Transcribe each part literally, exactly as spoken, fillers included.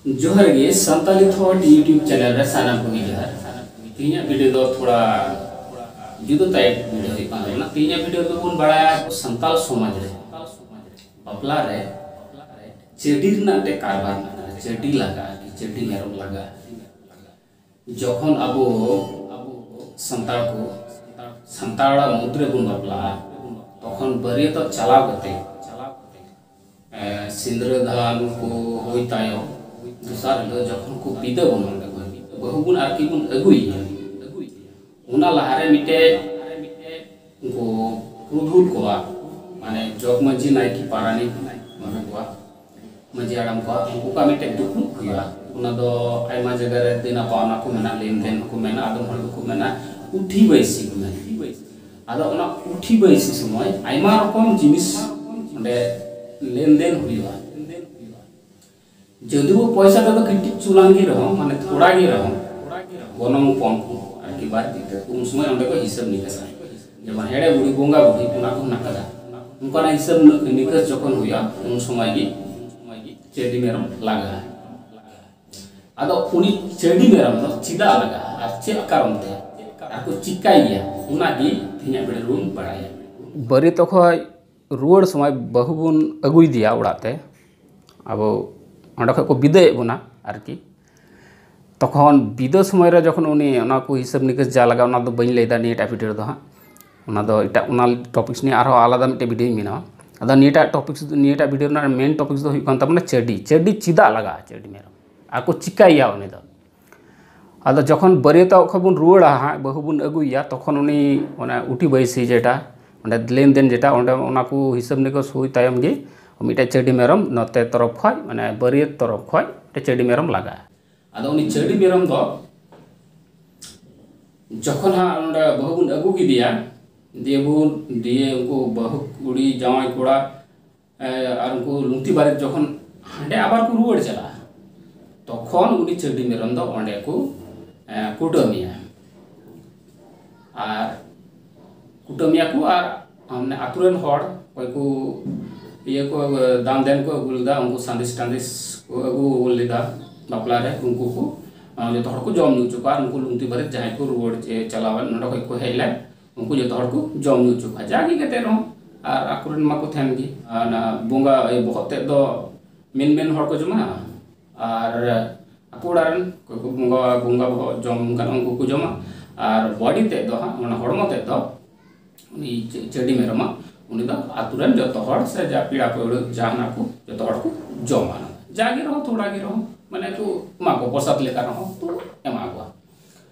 ᱡᱚᱦᱟᱨ ᱜᱮ, Santali ᱛᱷᱚᱴ YouTube channel ᱨᱮ ᱥᱟᱱᱟᱢ ᱠᱚᱜᱮ ᱡᱚᱦᱟᱨ᱾ ᱛᱮᱦᱮᱧᱟᱜ ᱵᱷᱤᱰᱤᱭᱳ ᱫᱚ ᱛᱷᱚᱲᱟ ᱡᱩᱫᱟᱹ ᱴᱟᱭᱤᱯ ᱵᱷᱤᱰᱤᱭᱳ ᱦᱩᱭᱩᱜ ᱠᱟᱱ ᱛᱟᱵᱚᱱᱟ᱾ ᱛᱮᱦᱮᱧᱟᱜ ᱵᱷᱤᱰᱤᱭᱳ ᱨᱮᱫᱚ ᱵᱚᱱ ᱵᱟᱲᱟᱭᱟ ᱥᱟᱱᱛᱟᱞ ᱥᱚᱢᱟᱡᱽ ᱨᱮ ᱵᱟᱯᱞᱟ ᱨᱮ ᱪᱟᱹᱰᱤ ᱨᱮᱱᱟᱜ ᱢᱤᱫᱴᱮᱡ ᱠᱟᱨᱵᱟᱨ ᱢᱮᱱᱟᱜᱼᱟ᱾ ᱪᱟᱹᱰᱤ ᱞᱟᱜᱟᱜᱼᱟ, ᱪᱟᱹᱰᱤ ᱢᱮᱨᱚᱢ ᱞᱟᱜᱟᱜᱼᱟ᱾ ᱡᱚᱠᱷᱚᱱ ᱟᱵᱚ, ᱟᱵᱚ ᱥᱟᱱᱛᱟᱲ ᱠᱚ, ᱥᱟᱱᱛᱟᱲᱟᱜ ᱢᱩᱫᱽ ᱨᱮᱵᱚᱱ ᱵᱟᱯᱞᱟᱜᱼᱟ, ᱛᱚᱠᱷᱚᱱ ᱵᱟᱹᱨᱭᱟᱹᱛᱚᱜ ᱪᱟᱞᱟᱣ ᱠᱟᱛᱮ, ᱮ, ᱥᱤᱸᱫᱽᱨᱟᱹ ᱫᱟᱱ ᱠᱚ ᱦᱩᱭ ᱛᱟᱭᱚᱢ, ᱫᱚᱥᱟᱨ ᱦᱤᱞᱳᱜ ᱡᱚᱠᱷᱚᱱ ᱠᱚ ᱵᱤᱫᱟᱹ ᱵᱚᱱᱟ ᱚᱸᱰᱮ ᱠᱷᱚᱱ, ᱵᱟᱹᱦᱩ ᱵᱚᱱ ᱟᱨᱠᱤ ᱵᱚᱱ ᱟᱹᱜᱩᱭᱮᱭᱟ, ᱚᱱᱟ ᱞᱟᱦᱟᱨᱮ ᱢᱤᱫᱴᱮᱡ ᱩᱱᱠᱩ ᱯᱩᱨᱩᱫᱷᱩᱞ ᱠᱚᱣᱟᱜ, ᱢᱟᱱᱮ ᱡᱚᱜᱽ ᱢᱟᱹᱡᱷᱤ, ᱱᱟᱭᱠᱮ, ᱯᱟᱨᱟᱱᱤᱠ, ᱩᱱᱠᱩ ᱠᱚᱣᱟᱜ, ᱢᱟᱹᱡᱷᱤ ᱦᱟᱲᱟᱢ ᱠᱚᱣᱟᱜ, ᱩᱱᱠᱩ ᱠᱚᱣᱟᱜ ᱢᱤᱫᱴᱮᱡ ᱫᱩᱯᱲᱩᱵ ᱦᱩᱭᱩᱜᱼᱟ᱾ ᱚᱱᱟ ᱫᱚ ᱟᱭᱢᱟ ᱡᱟᱭᱜᱟ ᱨᱮ ᱫᱮᱱᱟ ᱯᱟᱣᱱᱟ ᱠᱚ ᱢᱮᱱᱟ, ᱞᱮᱱᱫᱮᱱ ᱦᱚᱸᱠᱚ ᱢᱮᱱᱟ, ᱟᱫᱚᱢ ᱦᱚᱲ ᱫᱚᱠᱚ ᱢᱮᱱᱟ ᱩᱴᱷᱤ ᱵᱟᱹᱭᱥᱤ ᱠᱚ ᱢᱮᱱᱟ᱾ ᱟᱫᱚ ᱚᱱᱟ ᱩᱴᱷᱤ ᱵᱟᱹᱭᱥᱤ ᱥᱚᱢᱚᱭ ᱟᱭᱢᱟ ᱨᱚᱠᱚᱢ ᱡᱤᱱᱤᱥ ᱚᱸᱰᱮ ᱞᱮᱱᱫᱮᱱ ᱦᱩᱭᱩᱜᱼᱟ᱾ ᱡᱚᱫᱤᱣ ᱯᱚᱭᱥᱟ ᱛᱮᱫᱚ ᱠᱟᱹᱴᱤᱡ ᱪᱩᱞᱟᱝ ᱜᱮ ᱨᱮᱦᱚᱸ, ᱢᱟᱱᱮ ᱛᱷᱚᱲᱟ ᱜᱮ ᱨᱮᱦᱚᱸ, ᱜᱚᱱᱚᱝ ᱦᱚᱯᱚᱱ ᱠᱚ ᱟᱨᱠᱤ ᱵᱟᱹᱲᱛᱤ ᱛᱮ, ᱩᱱ ᱥᱚᱢᱚᱭ ᱚᱸᱰᱮ ᱠᱚ ᱦᱤᱥᱟᱹᱵ ᱱᱤᱠᱟᱹᱥᱟ᱾ ᱡᱮᱢᱚᱱ ᱦᱮᱲᱮ ᱵᱩᱲᱦᱤ, ᱵᱚᱸᱜᱟ ᱵᱩᱲᱦᱤ, ᱚᱱᱟ ᱠᱚ ᱦᱮᱱᱟᱜ ᱠᱟᱫᱟ, ᱚᱱᱠᱟᱱᱟᱜ ᱦᱤᱥᱟᱹᱵ ᱱᱤᱠᱟᱹᱥ ᱡᱚᱠᱷᱚᱱ ᱦᱩᱭᱩᱜᱼᱟ, ᱩᱱ ᱥᱚᱢᱚᱭ ᱜᱮ ᱪᱟᱹᱰᱤ ᱢᱮᱨᱚᱢ ᱞᱟᱜᱟᱜᱼᱟ᱾ ᱟᱫᱚ ᱩᱱᱤ ᱪᱟᱹᱰᱤ ᱢᱮᱨᱚᱢ ᱫᱚ ᱪᱮᱫᱟᱜ ᱞᱟᱜᱟᱜᱼᱟ ᱟᱨ ᱪᱮᱫ ᱠᱟᱨᱚᱱ ᱛᱮ ᱟᱨ ᱠᱚ ᱪᱤᱠᱟᱭ ᱜᱮᱭᱟ, ᱚᱱᱟᱜᱮ ᱛᱮᱦᱮᱧᱟᱜ ᱵᱷᱤᱰᱤᱭᱳ ᱨᱮᱵᱚᱱ ᱵᱟᱲᱟᱭᱟ᱾ ᱵᱟᱹᱨᱭᱟᱹᱛᱚᱜ ᱠᱷᱚᱡ ᱨᱩᱣᱟᱹᱲ ᱥᱚᱢᱚᱭ ᱵᱟᱹᱦᱩ ᱵᱚᱱ ᱟᱹᱜᱩᱭᱮᱫᱮᱭᱟ ᱚᱲᱟᱜ ᱛᱮ, ᱟᱵᱚ ᱚᱸᱰᱮ ᱠᱷᱚᱡ ᱠᱚ ᱵᱤᱫᱟᱹᱭᱮᱫ ᱵᱚᱱᱟ ᱟᱨᱠᱤ᱾ ᱛᱚᱠᱷᱚᱱ ᱵᱤᱫᱟᱹ ᱥᱚᱢᱚᱭ ᱨᱮ ᱡᱚᱠᱷᱚᱱ ᱩᱱᱤ ᱚᱱᱟ ᱠᱚ ᱦᱤᱥᱟᱹᱵ ᱱᱤᱠᱟᱹᱥ ᱡᱟ ᱞᱟᱜᱟᱜᱼᱟ, ᱚᱱᱟ ᱫᱚ ᱵᱟᱹᱧ ᱞᱟᱹᱭᱫᱟ ᱱᱤᱭᱟᱹᱴᱟᱜ ᱵᱷᱤᱰᱤᱭᱳ ᱨᱮᱫᱚ ᱦᱟᱸᱜ᱾ ᱚᱱᱟ ᱫᱚ ᱮᱴᱟᱜ, ᱚᱱᱟ ᱴᱚᱯᱤᱠᱥ ᱱᱤᱭᱮ ᱟᱨᱦᱚᱸ ᱟᱞᱟᱫᱟ ᱢᱤᱫᱴᱮᱡ ᱵᱷᱤᱰᱤᱭᱳᱧ ᱵᱮᱱᱟᱣᱟ᱾ ᱟᱫᱚ ᱱᱤᱭᱟᱹᱴᱟᱜ ᱴᱚᱯᱤᱠᱥ, ᱱᱤᱭᱟᱹᱴᱟᱜ ᱵᱷᱤᱰᱤᱭᱳ ᱨᱮᱱᱟᱜ ᱢᱮᱱ ᱴᱚᱯᱤᱠᱥ ᱫᱚ ᱦᱩᱭᱩᱜ ᱠᱟᱱ ᱛᱟᱵᱚᱱᱟ ᱪᱟᱹᱰᱤ᱾ ᱪᱟᱹᱰᱤ ᱪᱮᱫᱟᱜ ᱞᱟᱜᱟᱜᱼᱟ ᱪᱟᱹᱰᱤ ᱢᱮᱨᱚᱢ? ᱟᱨ ᱠᱚ ᱪᱤᱠᱟᱭᱮᱭᱟ ᱩᱱᱤ ᱫᱚ? ᱟᱫᱚ ᱡᱚᱠᱷᱚᱱ ᱵᱟᱹᱨᱭᱟᱹᱛᱚᱜ ᱠᱷᱚᱱ ᱵᱚᱱ ᱨᱩᱣᱟᱹᱲᱟ ᱦᱟᱸᱜ, ᱵᱟᱹᱦᱩ ᱵᱚᱱ ᱟᱹᱜᱩᱭᱮᱭᱟ, ᱛᱚᱠᱷᱚᱱ ᱩᱱᱤ ᱚᱱᱟ ᱩᱴᱷᱤ ᱵᱟᱹᱭᱥᱤ ᱡᱮᱴᱟ, ᱚᱸᱰᱮ ᱞᱮᱱᱫᱮᱱ ᱡᱮᱴᱟ, ᱚᱸᱰᱮ ᱚᱱᱟ ᱠᱚ ᱦᱤᱥᱟᱹᱵ ᱱᱤᱠᱟᱹᱥ ᱦᱩᱭ ᱛᱟᱭᱚᱢ ᱜᱮ ᱢᱤᱫᱴᱮᱡ ᱪᱟᱹᱰᱤ ᱢᱮᱨᱚᱢ ᱱᱚᱛᱮ ᱛᱚᱨᱚᱯ ᱠᱷᱚᱡ, ᱢᱟᱱᱮ ᱵᱟᱹᱨᱭᱟᱹᱛ ᱛᱚᱨᱚᱯ ᱠᱷᱚᱡ ᱢᱤᱫᱴᱮᱡ ᱪᱟᱹᱰᱤ ᱢᱮᱨᱚᱢ ᱞᱟᱜᱟᱜᱼᱟ᱾ ᱟᱫᱚ ᱩᱱᱤ ᱪᱟᱹᱰᱤ ᱢᱮᱨᱚᱢ ᱫᱚ ᱡᱚᱠᱷᱚᱱ ᱦᱟᱸᱜ ᱱᱚᱰᱮ ᱵᱟᱹᱦᱩ ᱵᱚᱱ ᱟᱹᱜᱩ ᱠᱮᱫᱮᱭᱟ, ᱫᱤᱭᱮ ᱵᱚᱱ, ᱫᱤᱭᱮ ᱩᱱᱠᱩ ᱵᱟᱹᱦᱩ ᱠᱩᱲᱤ, ᱡᱟᱶᱟᱭ ᱠᱚᱲᱟ, ᱮ, ᱟᱨ ᱩᱱᱠᱩ ᱞᱩᱝᱛᱤ ᱵᱟᱨᱮᱛ ᱡᱚᱠᱷᱚᱱ ᱦᱟᱸᱰᱮ ᱟᱵᱟᱨ ᱠᱚ ᱨᱩᱣᱟᱹᱲ ᱪᱟᱞᱟᱜᱼᱟ, ᱛᱚᱠᱷᱚᱱ ᱩᱱᱤ ᱪᱟᱹᱰᱤ ᱢᱮᱨᱚᱢ ᱫᱚ ᱚᱸᱰᱮ ᱠᱚ, ᱮ, ᱠᱩᱴᱟᱹᱢᱮᱭᱟ᱾ ᱟᱨ ᱠᱩᱴᱟᱹᱢᱮᱭᱟ ᱠᱚ, ᱟᱨ ᱢᱟᱱᱮ ᱟᱛᱳ ᱨᱮᱱ ᱦᱚᱲ ᱚᱠᱚᱭ ᱠᱚ ᱤᱭᱟᱹ ᱠᱚ, ᱫᱟᱱ ᱫᱮᱱ ᱠᱚ ᱟᱹᱜᱩ ᱞᱮᱫᱟ, ᱩᱱᱠᱩ ᱥᱟᱸᱫᱮᱥ ᱴᱟᱸᱫᱮᱥ ᱠᱚ ᱟᱹᱜᱩ ᱞᱮᱫᱟ ᱵᱟᱯᱞᱟ ᱨᱮ, ᱩᱱᱠᱩ ᱠᱚ, ᱟᱸ, ᱡᱚᱛᱚ ᱦᱚᱲ ᱠᱚ ᱡᱚᱢ ᱧᱩ ᱦᱚᱪᱚ ᱠᱚᱣᱟ᱾ ᱟᱨ ᱩᱱᱠᱩ ᱞᱩᱝᱛᱤ ᱵᱟᱨᱮᱛ ᱡᱟᱦᱟᱸᱭ ᱠᱚ ᱨᱩᱣᱟᱹᱲ ᱪᱮ ᱪᱟᱞᱟᱣᱮᱱ, ᱱᱚᱸᱰᱮ ᱠᱷᱚᱡ ᱠᱚ ᱦᱮᱡ ᱞᱮᱱ, ᱩᱱᱠᱩ ᱡᱚᱛᱚ ᱦᱚᱲ ᱠᱚ ᱡᱚᱢ ᱧᱩ ᱦᱚᱪᱚ ᱠᱚᱣᱟ, ᱡᱟᱜᱮ ᱠᱟᱛᱮ ᱨᱮᱦᱚᱸ᱾ ᱟᱨ ᱟᱠᱚᱨᱮᱱ ᱢᱟᱠᱚ ᱛᱟᱦᱮᱱ ᱜᱮ᱾ ᱟᱨ ᱚᱱᱟ ᱵᱚᱸᱜᱟ, ᱮ, ᱵᱚᱦᱚᱜ ᱛᱮᱫ ᱫᱚ ᱢᱮᱱ ᱢᱮᱱ ᱦᱚᱲ ᱠᱚ ᱡᱚᱢᱟ, ᱟᱨ ᱟᱠᱚ ᱚᱲᱟᱜ ᱨᱮᱱ ᱚᱠᱚᱭ ᱠᱚ ᱵᱚᱸᱜᱟ, ᱵᱚᱸᱜᱟ ᱵᱚᱦᱚᱜ ᱡᱚᱢ ᱜᱟᱱᱚᱜ, ᱩᱱᱠᱩ ᱠᱚ ᱡᱚᱢᱟ᱾ ᱟᱨ ᱵᱚᱰᱤ ᱛᱮᱫ ᱫᱚ ᱦᱟᱸᱜ, ᱚᱱᱟ ᱦᱚᱲᱢᱚ ᱛᱮᱫ ᱫᱚ, ᱩᱱᱤ ᱪᱟ-, ᱪᱟᱹᱰᱤ ᱢᱮᱨᱚᱢᱟᱜ, ᱩᱱᱤ ᱫᱚ ᱟᱛᱳ ᱨᱮᱱ ᱡᱚᱛᱚ ᱦᱚᱲ ᱥᱮ ᱡᱟ ᱯᱮᱲᱟ ᱯᱟᱹᱲᱦᱟᱹ ᱡᱟᱦᱟᱱᱟᱜ ᱠᱚ, ᱡᱚᱛᱚ ᱦᱚᱲ ᱠᱚ ᱡᱚᱢᱟ᱾ ᱡᱟᱜᱮ ᱨᱮᱦᱚᱸ, ᱛᱷᱚᱲᱟ ᱜᱮ ᱨᱮᱦᱚᱸ, ᱢᱟᱱᱮ ᱠᱚ ᱮᱢᱟ ᱠᱚᱣᱟ, ᱯᱨᱚᱥᱟᱫ ᱞᱮᱠᱟ ᱨᱮᱦᱚᱸ ᱠᱚ ᱮᱢᱟ ᱠᱚᱣᱟ᱾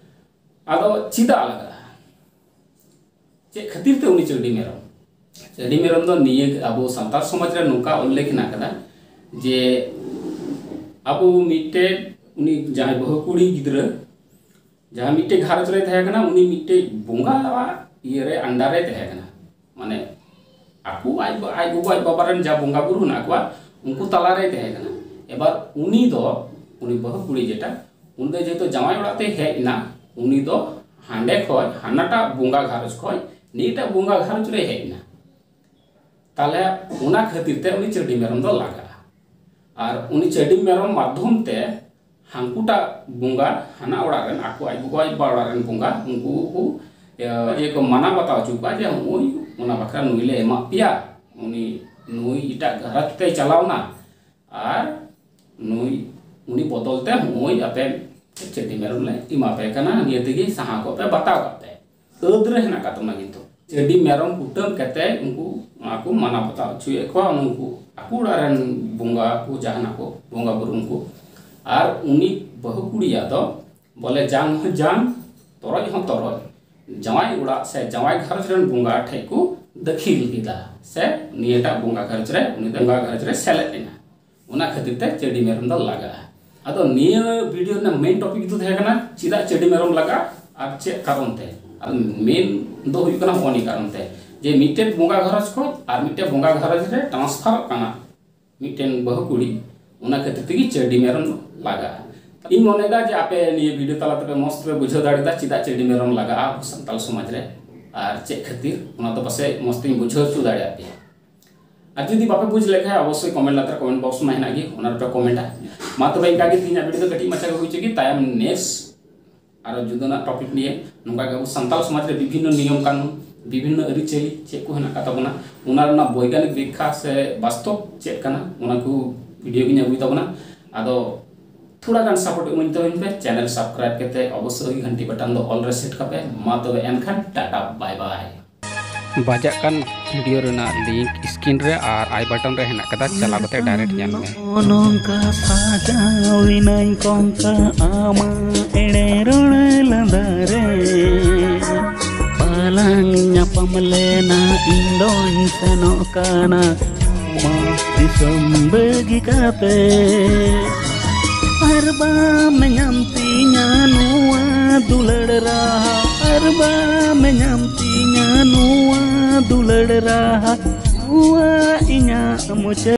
ᱟᱫᱚ ᱪᱮᱫᱟᱜ ᱞᱟᱜᱟᱜᱼᱟ? ᱪᱮᱫ ᱠᱷᱟᱹᱛᱤᱨ ᱛᱮ ᱩᱱᱤ ᱪᱟᱹᱰᱤ ᱢᱮᱨᱚᱢ? ᱪᱟᱹᱰᱤ ᱢᱮᱨᱚᱢ ᱫᱚ ᱱᱤᱭᱟᱹ ᱟᱵᱚ ᱥᱟᱱᱛᱟᱲ ᱥᱚᱢᱟᱡᱽ ᱨᱮ ᱱᱚᱝᱠᱟ ᱩᱞᱞᱮᱠᱷ ᱦᱮᱱᱟᱜ ᱠᱟᱫᱟ ᱡᱮ ᱟᱵᱚ ᱢᱤᱫᱴᱮᱡ, ᱩᱱᱤ ᱡᱟᱦᱟᱸᱭ ᱵᱟᱹᱦᱩ ᱠᱩᱲᱤ ᱜᱤᱫᱽᱨᱟᱹ ᱡᱟᱦᱟᱸ ᱢᱤᱫᱴᱮᱡ ᱜᱷᱟᱨᱚᱸᱡᱽ ᱨᱮᱭ ᱛᱟᱦᱮᱸ ᱠᱟᱱᱟ, ᱩᱱᱤ ᱢᱤᱫᱴᱮᱡ ᱵᱚᱸᱜᱟᱣᱟᱜ ᱤᱭᱟᱹ ᱨᱮ, under ᱨᱮ ᱛᱟᱦᱮᱸ ᱠᱟᱱᱟ᱾ ᱢᱟᱱᱮ ᱟᱠᱚ ᱟᱡ, ᱟᱡ ᱜᱚᱜᱚ ᱟᱡ ᱵᱟᱵᱟ ᱨᱮᱱ ᱡᱟ ᱵᱚᱸᱜᱟ ᱵᱩᱨᱩ ᱦᱮᱱᱟᱜ ᱠᱚᱣᱟ, ᱩᱱᱠᱩ ᱛᱟᱞᱟ ᱨᱮᱭ ᱛᱟᱦᱮᱸ ᱠᱟᱱᱟ᱾ ᱮᱵᱟᱨ ᱩᱱᱤ ᱫᱚ, ᱩᱱᱤ ᱵᱟᱹᱦᱩ ᱠᱩᱲᱤ ᱡᱮᱴᱟ, ᱩᱱᱤ ᱫᱚ ᱡᱮᱦᱮᱛᱩ ᱡᱟᱶᱟᱭ ᱚᱲᱟᱜ ᱛᱮᱭ ᱦᱮᱡ ᱮᱱᱟ, ᱩᱱᱤ ᱫᱚ ᱦᱟᱸᱰᱮ ᱠᱷᱚᱡ ᱦᱟᱱᱟᱴᱟᱜ ᱵᱚᱸᱜᱟ ᱜᱷᱟᱨᱚᱸᱡᱽ ᱠᱷᱚᱡ ᱱᱤᱭᱟᱹᱴᱟᱜ ᱵᱚᱸᱜᱟ ᱜᱷᱟᱨᱚᱸᱡᱽ ᱨᱮᱭ ᱦᱮᱡ ᱮᱱᱟ᱾ ᱛᱟᱦᱞᱮ ᱚᱱᱟ ᱠᱷᱟᱹᱛᱤᱨ ᱛᱮ ᱩᱱᱤ ᱪᱟᱹᱰᱤ ᱢᱮᱨᱚᱢ ᱫᱚ ᱞᱟᱜᱟᱜᱼᱟ᱾ ᱟᱨ ᱩᱱᱤ ᱪᱟᱹᱰᱤ ᱢᱮᱨᱚᱢ ᱢᱟᱫᱽᱫᱷᱚᱢ ᱛᱮ ᱦᱟᱹᱱᱠᱩᱴᱟᱜ ᱵᱚᱸᱜᱟ, ᱦᱟᱱᱟ ᱚᱲᱟᱜ ᱨᱮᱱ, ᱟᱠᱚ ᱟᱡ ᱜᱚᱜᱚ ᱟᱡ ᱵᱟᱵᱟ ᱚᱲᱟᱜ ᱨᱮᱱ ᱵᱚᱸᱜᱟ, ᱩᱱᱠᱩ ᱠᱚ, ᱮ, ᱤᱭᱟᱹ ᱠᱚ ᱢᱟᱱᱟᱣ ᱵᱟᱛᱟᱣ ᱦᱚᱪᱚ ᱠᱚᱣᱟ ᱡᱮ ᱱᱚᱜᱼᱚᱭ ᱚᱱᱟ ᱵᱟᱠᱷᱨᱟ ᱱᱩᱭ ᱞᱮ ᱮᱢᱟᱜ ᱯᱮᱭᱟ, ᱩᱱᱤ, ᱱᱩᱭ ᱮᱴᱟᱜ ᱜᱷᱟᱨᱚᱸᱡᱽ ᱛᱮᱭ ᱪᱟᱞᱟᱣᱱᱟ, ᱟᱨ ᱱᱩᱭ, ᱩᱱᱤ ᱵᱚᱫᱚᱞ ᱛᱮ ᱱᱚᱜᱼᱚᱭ ᱟᱯᱮ ᱪᱟᱹᱰᱤ ᱢᱮᱨᱚᱢ ᱞᱮ ᱮᱢᱟ ᱯᱮ ᱠᱟᱱᱟ, ᱱᱤᱭᱟᱹ ᱛᱮᱜᱮ ᱥᱟᱦᱟ ᱠᱚᱜ ᱯᱮ, ᱵᱟᱛᱟᱣ ᱠᱟᱜ ᱯᱮ᱾ ᱟᱹᱫ ᱨᱮ ᱦᱮᱱᱟᱜ ᱟᱠᱟᱫ ᱛᱟᱵᱚᱱᱟ᱾ ᱠᱤᱱᱛᱩ ᱪᱟᱹᱰᱤ ᱢᱮᱨᱚᱢ ᱠᱩᱴᱟᱹᱢ ᱠᱟᱛᱮ ᱩᱱᱠᱩ ᱚᱱᱟ ᱠᱚ ᱢᱟᱱᱟᱣ ᱵᱟᱛᱟᱣ ᱦᱚᱪᱚᱭᱮᱫ ᱠᱚᱣᱟ, ᱩᱱᱠᱩ ᱟᱠᱚ ᱚᱲᱟᱜ ᱨᱮᱱ ᱵᱚᱸᱜᱟ ᱠᱚ, ᱡᱟᱦᱟᱱᱟᱜ ᱠᱚ ᱵᱚᱸᱜᱟ ᱵᱩᱨᱩ ᱩᱱᱠᱩ᱾ ᱟᱨ ᱩᱱᱤ ᱵᱟᱹᱦᱩ ᱠᱩᱲᱤᱭᱟᱜ ᱫᱚ ᱵᱚᱞᱮ ᱡᱟᱝ ᱦᱚᱸ ᱡᱟᱝ, ᱛᱚᱨᱚᱡ ᱦᱚᱸ ᱛᱚᱨᱚᱡ, ᱡᱟᱶᱟᱭ ᱚᱲᱟᱜ ᱥᱮ ᱡᱟᱶᱟᱭ ᱜᱷᱟᱨᱚᱸᱡᱽ ᱨᱮᱱ ᱵᱚᱸᱜᱟ ᱴᱷᱮᱡ ᱠᱚ ᱫᱟᱹᱠᱷᱤᱞ ᱠᱮᱫᱟ, ᱥᱮ ᱱᱤᱭᱟᱹᱴᱟᱜ ᱵᱚᱸᱜᱟ ᱜᱷᱟᱨᱚᱸᱡᱽ ᱨᱮ, ᱩᱱᱤ ᱫᱚ ᱵᱚᱸᱜᱟ ᱜᱷᱟᱨᱚᱸᱡᱽ ᱨᱮ ᱥᱮᱞᱮᱫ ᱮᱱᱟ᱾ ᱚᱱᱟ ᱠᱷᱟᱹᱛᱤᱨ ᱛᱮ ᱪᱟᱹᱰᱤ ᱢᱮᱨᱚᱢ ᱫᱚ ᱞᱟᱜᱟᱜᱼᱟ᱾ ᱟᱫᱚ ᱱᱤᱭᱟᱹ video ᱨᱮᱱᱟᱜ main topic ᱫᱚ ᱛᱟᱦᱮᱸ ᱠᱟᱱᱟ ᱪᱮᱫᱟᱜ ᱪᱟᱹᱰᱤ ᱢᱮᱨᱚᱢ ᱞᱟᱜᱟᱜᱼᱟ ᱟᱨ ᱪᱮᱫ ᱠᱟᱨᱚᱱ ᱛᱮ᱾ ᱟᱫᱚ main ᱫᱚ ᱦᱩᱭᱩᱜ ᱠᱟᱱᱟ ᱱᱚᱜᱼᱚ ᱱᱤᱭᱟᱹ ᱠᱟᱨᱚᱱ ᱛᱮ, ᱡᱮ ᱢᱤᱫᱴᱮᱱ ᱵᱚᱸᱜᱟ ᱜᱷᱟᱨᱚᱸᱡᱽ ᱠᱷᱚᱱ ᱟᱨ ᱢᱤᱫᱴᱮᱱ ᱵᱚᱸᱜᱟ ᱜᱷᱟᱨᱚᱸᱡᱽ ᱨᱮ transferᱚᱜ ᱠᱟᱱᱟ ᱢᱤᱫᱴᱮᱱ ᱵᱟᱹᱦᱩ ᱠᱩᱲᱤ, ᱚᱱᱟ ᱠᱷᱟᱹᱛᱤᱨ ᱛᱮᱜᱮ ᱪᱟᱹᱰᱤ ᱢᱮᱨᱚᱢ ᱫᱚ ᱞᱟᱜᱟᱜᱼᱟ᱾ ᱤᱧ ᱢᱚᱱᱮᱭᱮᱫᱟ ᱡᱮ ᱟᱯᱮ ᱱᱤᱭᱟᱹ video ᱛᱟᱞᱟ ᱛᱮᱯᱮ ᱢᱚᱸᱡᱽ ᱛᱮᱯᱮ ᱵᱩᱡᱷᱟᱹᱣ ᱫᱟᱲᱮᱭᱟᱫᱟ ᱪᱮᱫᱟᱜ ᱪᱟᱹᱰᱤ ᱢᱮᱨᱚᱢ ᱞᱟᱜᱟᱜᱼᱟ ᱟᱵᱚ ᱥᱟᱱᱛᱟᱲ ᱥᱚᱢᱟᱡᱽ ᱨᱮ, ᱟᱨ ᱪᱮᱫ ᱠᱷᱟᱹᱛᱤᱨ, ᱚᱱᱟ ᱫᱚ ᱯᱟᱥᱮᱡ ᱢᱚᱸᱡᱽ ᱛᱮᱧ ᱵᱩᱡᱷᱟᱹᱣ ᱦᱚᱪᱚ ᱫᱟᱲᱮᱭᱟᱜ ᱯᱮᱭᱟ᱾ ᱟᱨ ᱡᱩᱫᱤ ᱵᱟᱯᱮ ᱵᱩᱡᱽ ᱞᱮᱠᱷᱟᱱ ᱚᱵᱚᱥᱥᱳᱭ ᱠᱚᱢᱮᱱᱴ ᱞᱟᱛᱟᱨ ᱠᱚᱢᱮᱱᱴ ᱵᱚᱠᱥ ᱢᱟ ᱦᱮᱱᱟᱜ ᱜᱮ, ᱚᱱᱟ ᱨᱮᱯᱮ ᱠᱚᱢᱮᱱᱴᱟ᱾ ᱢᱟ ᱛᱚᱵᱮ ᱤᱱᱠᱟ ᱜᱮ ᱛᱮᱦᱮᱧᱟᱜ ᱵᱷᱤᱰᱤᱭᱳ ᱫᱚ ᱠᱟᱹᱴᱤᱡ ᱢᱟᱪᱷᱟ ᱜᱮ ᱦᱩᱭ ᱦᱚᱪᱚ ᱜᱮ, ᱛᱟᱭᱚᱢ ᱱᱮᱠᱥᱴ ᱟᱨᱚ ᱡᱩᱫᱟᱹᱱᱟᱜ ᱴᱚᱯᱤᱠ ᱱᱤᱭᱮ ᱱᱚᱝᱠᱟ ᱜᱮ ᱟᱵᱚ ᱥᱟᱱᱛᱟᱲ ᱥᱚᱢᱟᱡᱽ ᱨᱮ ᱵᱤᱵᱷᱤᱱᱱᱚ ᱱᱤᱭᱚᱢ ᱠᱟᱹᱱᱩᱱ, ᱵᱤᱵᱷᱤᱱᱱᱚ ᱟᱹᱨᱤᱪᱟᱹᱞᱤ ᱪᱮᱫ ᱠᱚ ᱦᱮᱱᱟᱜ ᱟᱠᱟᱫ ᱛᱟᱵᱚᱱᱟ, ᱚᱱᱟ ᱨᱮᱱᱟᱜ ᱵᱳᱭᱜᱟᱱᱤᱠ ᱵᱮᱠᱠᱷᱟ ᱥᱮ ᱵᱟᱥᱛᱚᱵ ᱪᱮᱫ ᱠᱟᱱᱟ, ᱚᱱᱟ ᱠᱚ ᱵᱷᱤᱰᱤᱭᱳ ᱜᱤᱧ ᱟᱹᱜᱩᱭ ᱛᱟᱵᱚᱱᱟ᱾ ᱟᱫᱚ ᱛᱷᱚᱲᱟ ᱜᱟᱱ ᱥᱟᱯᱳᱨᱴ ᱤᱢᱟᱹᱧ ᱛᱟᱵᱚᱱ ᱯᱮ, ᱪᱮᱱᱮᱞ ᱥᱟᱵᱥᱠᱨᱟᱭᱤᱵ ᱠᱟᱛᱮ ᱚᱵᱚᱥᱥᱳᱭ ᱜᱷᱟᱱᱴᱤ ᱵᱟᱴᱟᱱ ᱫᱚ ᱚᱞ ᱨᱮ ᱥᱮᱴ ᱠᱟᱯᱮ᱾ ᱢᱟ ᱛᱚᱵᱮ ᱮᱱᱠᱷᱟᱱ ᱴᱟᱴᱟ ᱵᱟᱭ ᱵᱟᱭ᱾ ᱵᱟᱡᱟᱜ ᱠᱟᱱ ᱵᱷᱤᱰᱤᱭᱳ ᱨᱮᱱᱟᱜ ᱞᱤᱝᱠ ᱥᱠᱨᱤᱱ ᱨᱮ ᱟᱨ ᱟᱭ ᱵᱟᱴᱚᱱ ᱨᱮ ᱦᱮᱱᱟᱜ ᱠᱟᱫᱟ, ᱪᱟᱞᱟᱣ ᱠᱟᱛᱮ ᱰᱟᱭᱨᱮᱠᱴ ᱧᱮᱞ ᱢᱮ᱾ ᱱᱚᱜᱼᱚ ᱱᱚᱝᱠᱟ ᱥᱟᱡᱟᱣ ᱮᱱᱟᱹᱧ ᱠᱚᱝᱠᱟ ᱟᱢᱟᱜ ᱮᱲᱮ ᱨᱚᱲ ᱞᱟᱸᱫᱟ ᱨᱮ᱾ ᱵᱟᱞᱟᱝ ᱧᱟᱯᱟᱢ ᱞᱮᱱᱟ ᱤᱧ ᱫᱚᱧ ᱥᱮᱱᱚᱜ ᱠᱟᱱᱟ ᱟᱢᱟᱜ ᱫᱤᱥᱚᱢ ᱵᱟᱹᱜᱤ ᱠᱟᱛᱮ᱾ ᱟᱨ ᱵᱟᱢ ᱧᱟᱢ ᱛᱤᱧᱟ ᱱᱚᱣᱟ ᱫᱩᱞᱟᱹᱲ ᱨᱟᱦᱟ, ᱟᱨ ᱵᱟᱢ ᱧᱟᱢ ᱛᱤᱧᱟ ᱱᱚᱣᱟ ᱫᱩᱞᱟᱹᱲ ᱨᱟᱦᱟ, ᱱᱚᱣᱟ ᱤᱧᱟᱹᱜ ᱢᱩᱪᱟᱹᱫ